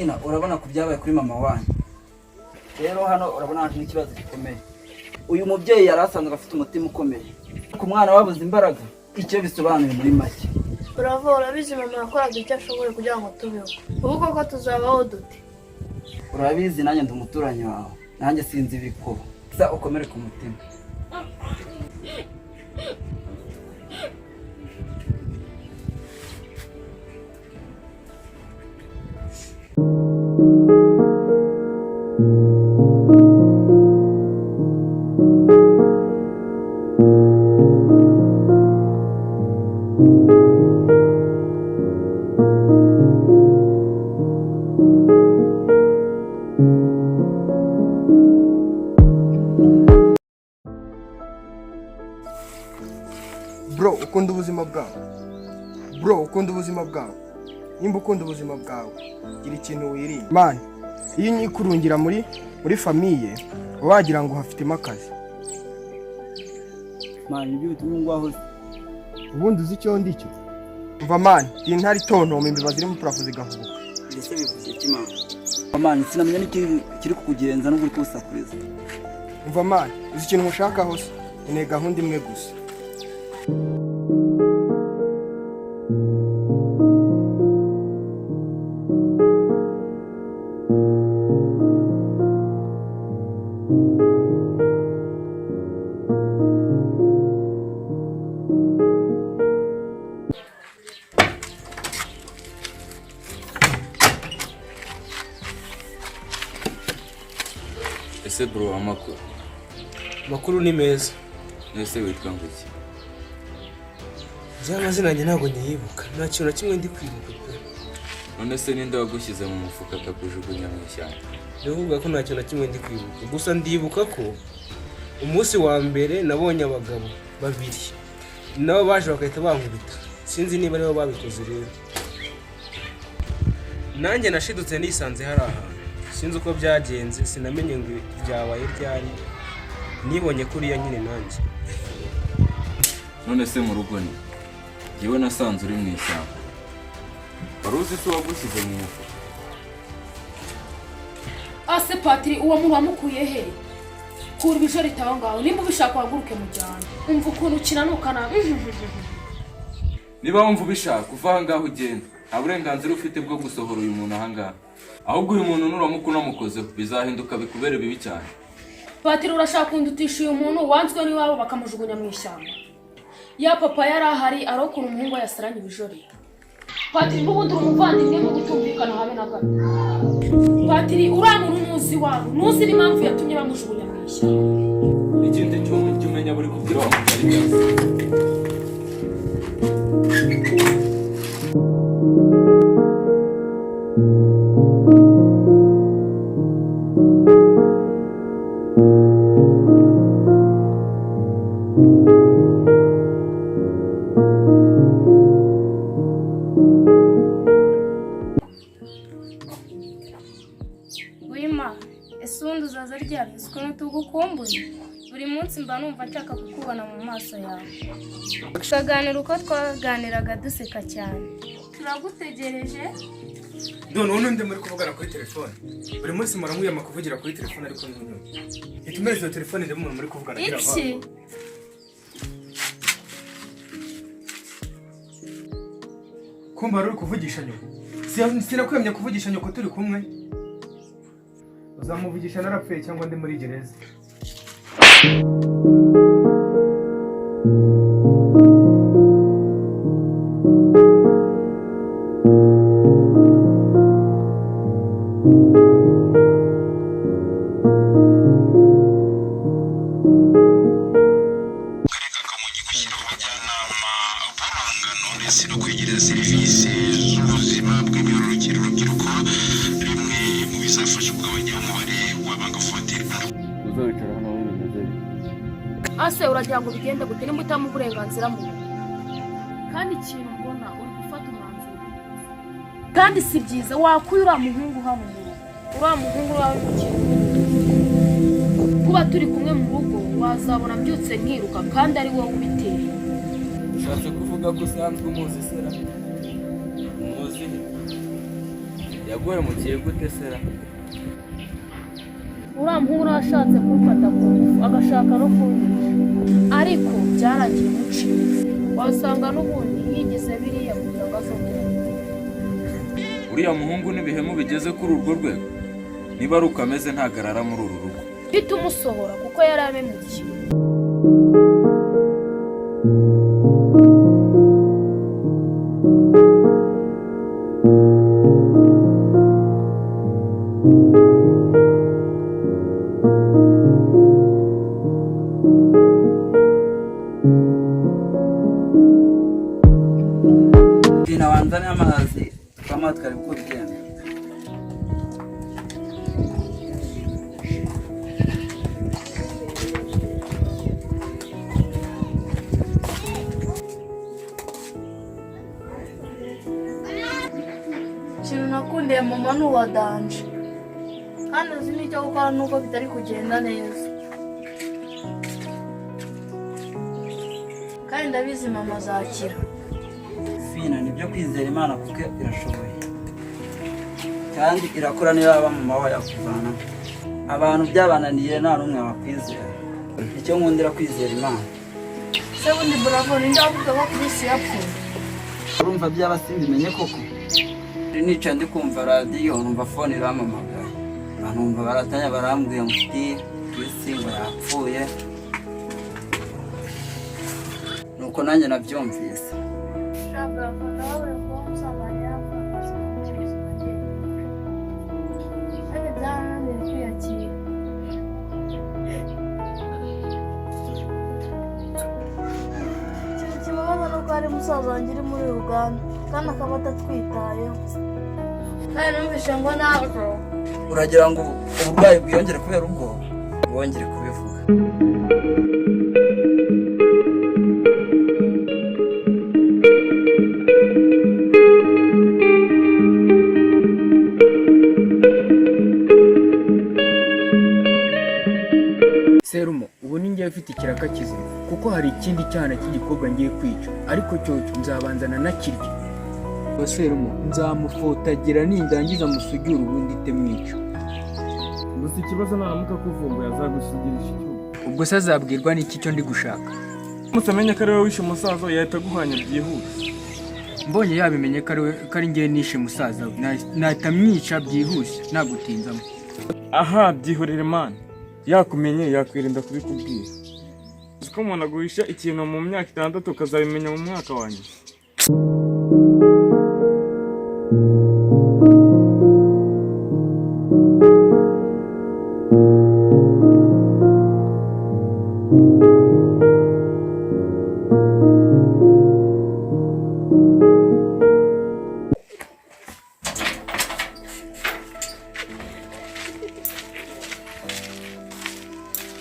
Christina, urabona ku byabaye kuri mama wanyu. Rero hano urabona haje n'ikibazo gikomeye. Uyu mubyeyi yari asanzwe afite umutima ukomeye. Ku mwana wabuze imbaraga, icyo bisobanuye muri make. Bravo, urabizi mama yakoraga icyo ashoboye kugira ngo tubeho. Ubu koko tuzabaho dute? Urabizi nanjye ndi umuturanyi wawe, nanjye sinzi ibikuba. Gusa ukomere ku mutima. Bro, ukunda ubuzima bwawe? Bro, ukunda ubuzima bwawe? Nimba ukunda ubuzima bwawe, gira ikintu wirinda. Man, iyo unyikurungira muri famille, uba wagira ngo hafitemo akazi. Man, ibyo bituma ungwaho se. Ubundi uzi icyo ndi cyo? Umva man, iyi ntare itontoma, imbeba ziri muri plafond zigahubuka. Mbese bivuze iki, man? Man, sinamenya n'ikiri kiri kukugenza n'ubwo uri kusakuriza. Umva man, uzi ikintu nkushakaho se? Nkeneye gahunda imwe gusa. Ese bro, amakuru? Amakuru ni meza. Ese witwa ngo iki? Njyewe amazina yanjye ntabwo nyiyibuka, nta kintu na kimwe ndi kwibuka pe. None se ninde wagushyize mu mufuka akakujugunya mu ishyamba? Ndavuga ko nta kintu na kimwe ndi kwibuka, gusa ndibuka ko umunsi wa mbere nabonye abagabo babiri, nabo baje bagahita bankubita. Sinzi niba aribo babikoze. Rero nanjye nashidutse nisanze hari ahantu, sinzi uko byagenze, sinamenye ngo byabaye ryari, nibonye kuriya nyine nanjye. None se mu rugo ni njyewe nasanze uri mu ishyamba, wari uzi se uwagushyize mu mufuka? Ase Patiri, uwo muntu wamukuye he? Kura ibijorita aho ngaho, nimba ubishaka uhaguruke mujyane. Umva ukuntu ukinanuka na Niba wumva ubishaka, uva aha ngaha ugenda. Nta burenganzira ufite bwo gusohora uyu muntu aha ngaha. Ahubwo uyu muntu nuramuka unamukozeho, bizahinduka bikubere bibi cyane. Patiri, urashaka kundutisha uyu muntu wanzwe n'iwabo bakamujugunya mu ishyamba? Ya papa yari ahari arokura umuhungu we yasaranye ibijorita. Patiri, n'ubundi uri umuvandimwe mu gutumvikana habe na gato. Patiri, uriya muntu ntuzi iwabo, ntuzi n'impamvu yatumye bamujugunya mu ishyamba. Ikindi cyuma ujya umenya buri kubwira wa mugaragaza. Wima, ese ubundi uzaza ryari? Uzi ukuntu tugukumbuye? Buri munsi mba numva nshaka kukubona mu maso yawe, tukaganira uko twaganiraga duseka cyane. Turagutegereje. None ubu ninde muri kuvugana kuri telefone? Buri munsi muramwiyama kuvugira kuri telefone, ariko ntunyumve. Hita iyo telefone ndebe umuntu muri kuvugana, agira vuba. Iki? Kumva wari uri kuvugisha nyoko. Sinakwemye kuvugisha nyoko turi kumwe. Uzamuvugisha narapfuye cyangwa ndi muri gereza. Karere ka Kamonyi gushyiraho abajyanama b'urungano ndetse no kwegereza serivisi z'ubuzima bw'imyororokere urubyiruko, bimwe mu bizafasha kugabanya umubare w'abangavu baterwa inda. Uzawicara hano wowe, bimeze bite? Ase uragira ngo bigende gute nimba utamuha uburenganzira mu rugo? Kandi ikintu mbona, uri gufata umwanzuro, kandi si byiza. Wakuye uriya muhungu hano mu rugo, uriya muhungu wawe mu kintu. Kuba turi kumwe mu rugo, wazabona mbyutse nkiruka kandi ari wowe ubiteye. Ushatse kuvuga ko usanzwe umuzi sera? Umuzi he? Yaguhemukiye gute sera? Uriya muhungu ashatse kumfata ku ngufu, agashaka no kunyica, ariko byarangiye muciye. Wasanga n'ubundi yigize biriya kugira ngo azongere. Uriya muhungu n'ibihemu bigeze kuri urwo rwego? Niba ari uko ameze, ntagarara muri uru rugo. Uhita umusohora kuko yari amemukiye. Tina, wanzane amazi tukanywa, tukareba uko bigenda. Ikintu nakundiye mama ni uwa danger, kandi azi n'icyo gukora nubwo bitari kugenda neza. Kandi ndabizi mama azakira. Fina, nibyo, kwizera Imana kuko irashoboye kandi irakora. Niyo yaba mama wawe yakuvana abantu byabananiye, nta n'umwe wakwizera. Icyo nkundira kwizera Imana. Se bundi Bravo, ninde wavuga ko Chris yapfuye? Urumva byaba simbimenye koko. Nicaye ndi kumva radiyo, numva phone irampamagaye, numva baratanya, barambwiye ngo uti Chris ngo yapfuye. Nuko nanjye nabyumvise. Sha Bravo, ndababara kuba musaza wanjye yapfa akasiga ubuzima njyenyine, kandi byarananiye kwiyakira. Ikintu kibabaza ni uko hari musaza wanjye uri muri Uganda kandi akaba atatwitayeho, kandi numvise ngo ntabwo Uragira ngo uburwayi bwiyongere kubera ubwoba? Wongere kubivuga. Serumo, ubu ni njyewe ufite ikiraka kizima, kuko hari ikindi cyana cy'igikobwa ngiye kwica, ariko cyocyo nzabanza nanakirya. Serumo, nzamufotagira, nindangiza musugire, ubundi ite mwica. Gusa ikibazo, naramuka akuvumbuye azagusigirisha icyuma. Ubwo se azabwirwa n'iki cyo ndi gushaka? Uramutse amenye ko ari wowe wishe umusaza we, yahita aguhanya byihuse. Mbonye yabimenye ko ari we, ko ari njyewe nishe musaza we, nahita mwica byihuse nagutinzamo. Aha, byihorere man, yakumenye yakwirinda kubikubwira. Uzi ko umuntu aguhisha ikintu mu myaka 6, ukazabimenya mu mwaka wa nyuma?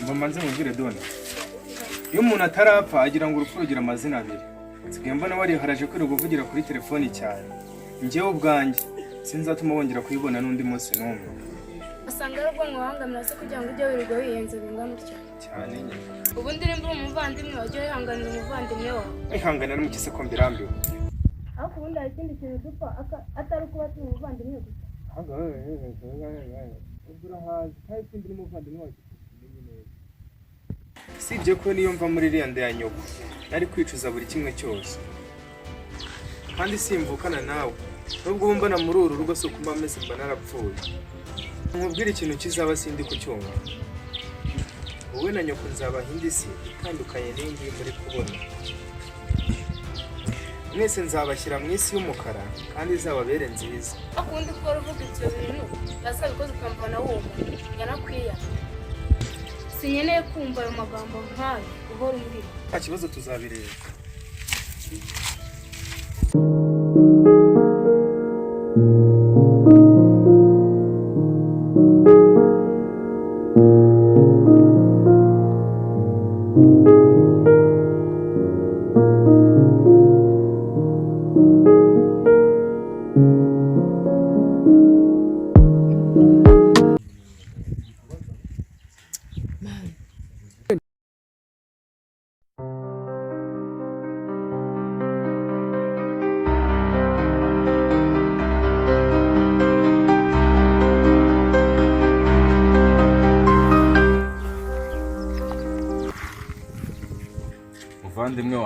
Mba mbanze mubwire Dona, iyo umuntu atarapfa agira ngo urupfu rugira amazina abiri. Nsigaye mbona wariharaje kwirirwa uvugira kuri telefoni cyane. Njyewe ubwanjye sinzatuma wongera kuyibona n'undi munsi n'umwe. Usanga ari ubwo nkubangamira se kugira ngo ujye wirirwa wiyenza bingana utya? Cyane nyine. Ubundi nimba uri umuvandimwe, wajya wihanganira umuvandimwe wawe. Wihangana n'umukise ko mbirambiwe. Ariko ubundi hari ikindi kintu dupfa atari ukuba turi umuvandimwe gusa? Ubwo urahazi kandi ikindi n'umuvandimwe wawe tukumenye neza. Usibye ko niyo mva muri iriya nda ya nyoko nari kwicuza buri kimwe cyose, kandi simvukana nawe. Nubwo uba mbona muri uru rugo si uko mba meze, mba narapfuye. Nkubwire ikintu kizaba, sindi kucyumva. Wowe na nyoko nzabaha indi si itandukanye n'iyi ngiyi muri kubona. Mwese nzabashyira mu isi y'umukara kandi izababere nziza. Ariko ubundi kuba uvuga ibyo bintu bazabikoze ukamvana wumva yanakwiya. Sinkeneye kumva ayo magambo nkayo uhora umbwira. Nta kibazo, tuzabireba.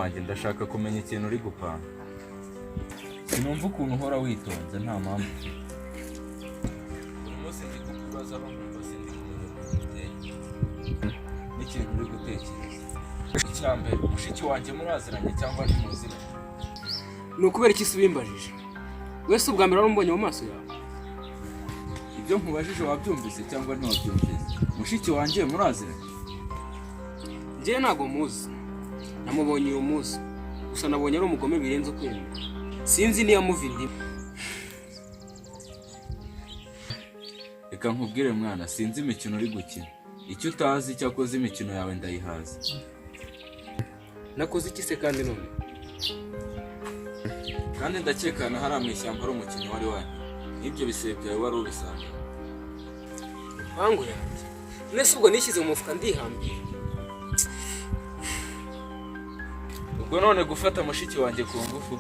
Wanjye, ndashaka kumenya ikintu uri gupanga. Sinumva ukuntu uhora witonze nta mpamvu ufite. Buri munsi ndi kukubazaho, nkumva sindi kumenya ukuntu uteye n'ikintu uri gutekereza. Icya mbere, mushiki wanjye muraziranye cyangwa ntimuziranye? Ni ukubera iki se ubimbajije? Wese ubwa mbere wari umbonye mu maso yawe? Ibyo nkubajije wabyumvise cyangwa ntiwabyumvise? Mushiki wanjye muraziranye? Njyewe ntabwo muzi, namubonye uyu munsi gusa. Nabonye ari umugome birenze ukwemera, sinzi niyo amuva indimu. Reka nkubwire mwana, sinzi imikino uri gukina. Icyo utazi, cyakoze imikino yawe ndayihaza. Nakoze iki se kandi none? Kandi ndakekana hariya mu ishyamba ari umukino wari wanyu n'ibyo bisebe byawe wari ubisanga. Mpangu yanjye, mwese ubwo nishyize mu mufuka ndihambira. Ubwo none gufata mushiki wanjye ku ngufu?